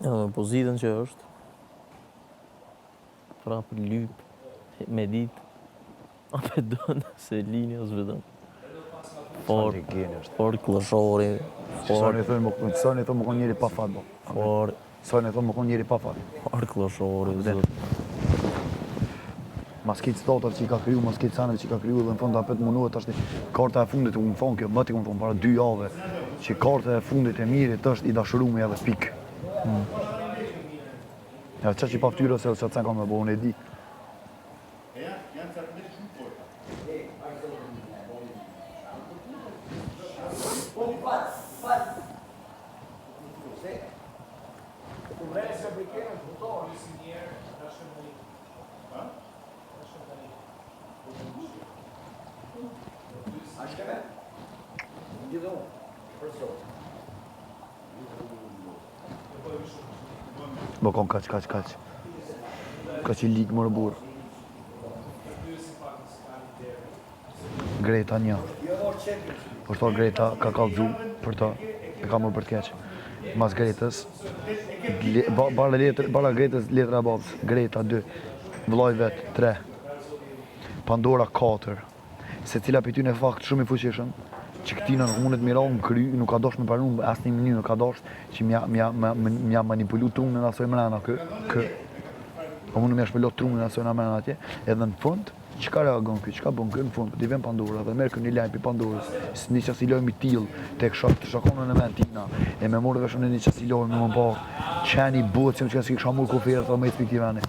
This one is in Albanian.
Edhe me pozitën që është, prapë lyp me dit, a pe don se linja s'vetëm. Por, por klloshori, por... Sa thonë, më sa ne thonë me kon njeri pa fat, bo. Por... Sa ne thonë me kon njeri pa fat. Por klloshori, zot. Mas krejt situatave që i ka kriju, mas krejt seneve që i ka kriju dhe në fund apet mundohet tash karta e fundit, unë thonë kjo, më ti unë thonë para dy jave, që karta e fundit e mirit është i dashuruar edhe pik. Mm. Ja, qa që i pa ftyrë ose që të ka me bo, unë e di. Më kon kaq, kaq, kaq. Kaq i ligë mërë burë. Greta një. Po shto Greta ka kallzu për të, e ka mërë për të keq. Mas Gretës, bara, letër, bara Gretës letra e babës, Greta 2, vllai vet 3, Pandora 4, secila prej tyne fakt shumë i fuqishëm, që këtina nuk mundet mira në kry, nuk ka dasht me pranu në asnjë mënyrë, nuk ka dasht që mja, mja, mja, mja manipulu trunin asoj mrena kë, kë, po mundu mja shpëlo trunin asoj në mrena atje, edhe në fund, çka reagon ky, çka bën ky në fund, i vjen Pandora dhe merr ky një lajm pi Pandorës, një qasi lajm i tillë, tek shok, të shokon në mend tina, e me morë vesh unë një qasi lajm, në më pa, qeni bëhet që më që s'kisha mur kuferë, thë me i këtij veni.